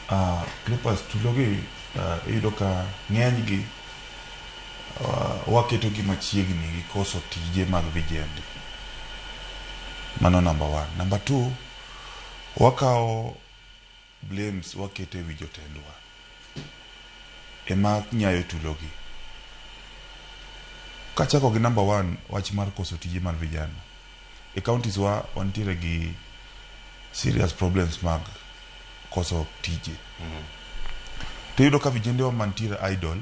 Cleophas, tulogi iyudo ka ng'enygi waketogi machiegni gi koso tije mag vijende. Mano number one. Number two, wakawo blames waketo e wi jotendwa ema nyayo tulogi. Kachako gi number one, wach mar koso tije mar vijana. E counties wa wantiere gi serious problems mag koso tije. To iyudo ka vijendewa mantiere idle,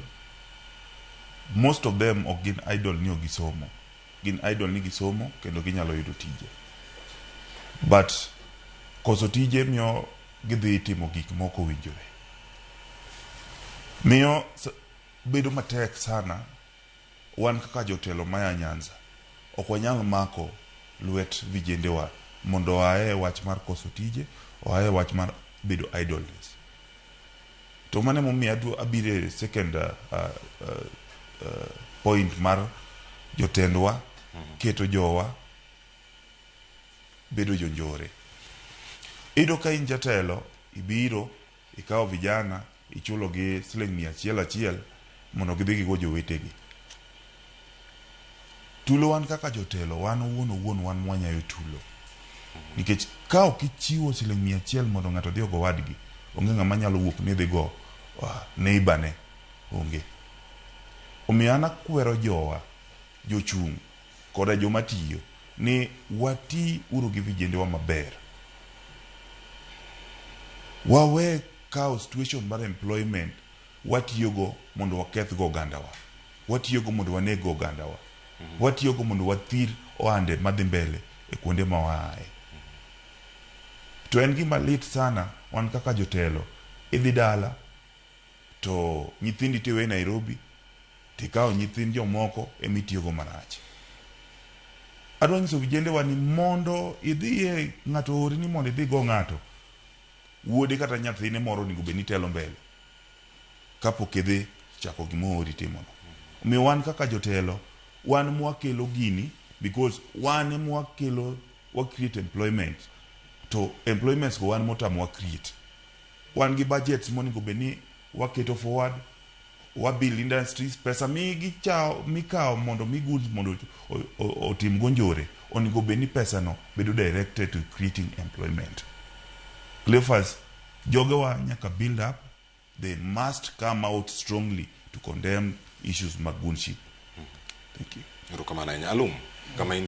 most of them ok gin idle ni ok gisomo. Gin idle ni gisomo kendo ginyalo yudo tije. But koso tije miyo gidhi timo gik mok owinjore. Miyo bedo matek sana wan kaka jotelo maya Nyanza ok wanyal mako lwet vijendewa mondo oaye wach mar koso tije, oaye wach mar bedo idleness. To mano emomiyo abiro e second point mar jotendwa keto jowa bedo jonjore. Iyudo ka in jatelo, ibiro ikawo vijana ichulo gi siling 100 achiel mondo gidhi gigo jowetegi. Tulo wan kaka jotelo, wan owuon owuon wan mwanyayo tulo. Nikech ka ok ichiwo siling 100 mondo ng'ato odhi ogo wadgi, onge ng'ama nyalo wuok ni dhi go neighbor ne, onge. Omiyo an akwero jowa, jochung' koda joma tiyo ni wati uru gi vijendewa maber. Wawe kawo situation mar employment watiyogo mondo wakethgo ogandawa. Watiyogo mondo waneg ogandawa. Watiyogo mondo wathir ohande madhi mbele e kuonde ma waaye. To en gima lit sana wan kaka jotelo, idhi dala to nyithindi tiwe Nairobi tikawo nyithind jomoko emitiyogo marach. Adwa nyiso vijendewa ni mondo idhiye ng'ato oori ni mondo idhi go ng'ato, wuode kata nyathine moro onego bed ni telo mbele kapok idhi chako gima oori timono. Omiyo wan kaka jotelo, wan mwakelo gini because wan emwakelo wa create employment to employments go wan motamowa create. Wan gi budgets monego bed ni waketo forward, wa build industries, pesa migichao mikawo mondo mi goods mondo otim go njore, onego bed ni pesa no bedo directed to creating employment. Cleophas, jogewa nyaka build up, they must come out strongly to condemn issues mag goonship. Thank you. Erokamano ahinya. Alum, kama in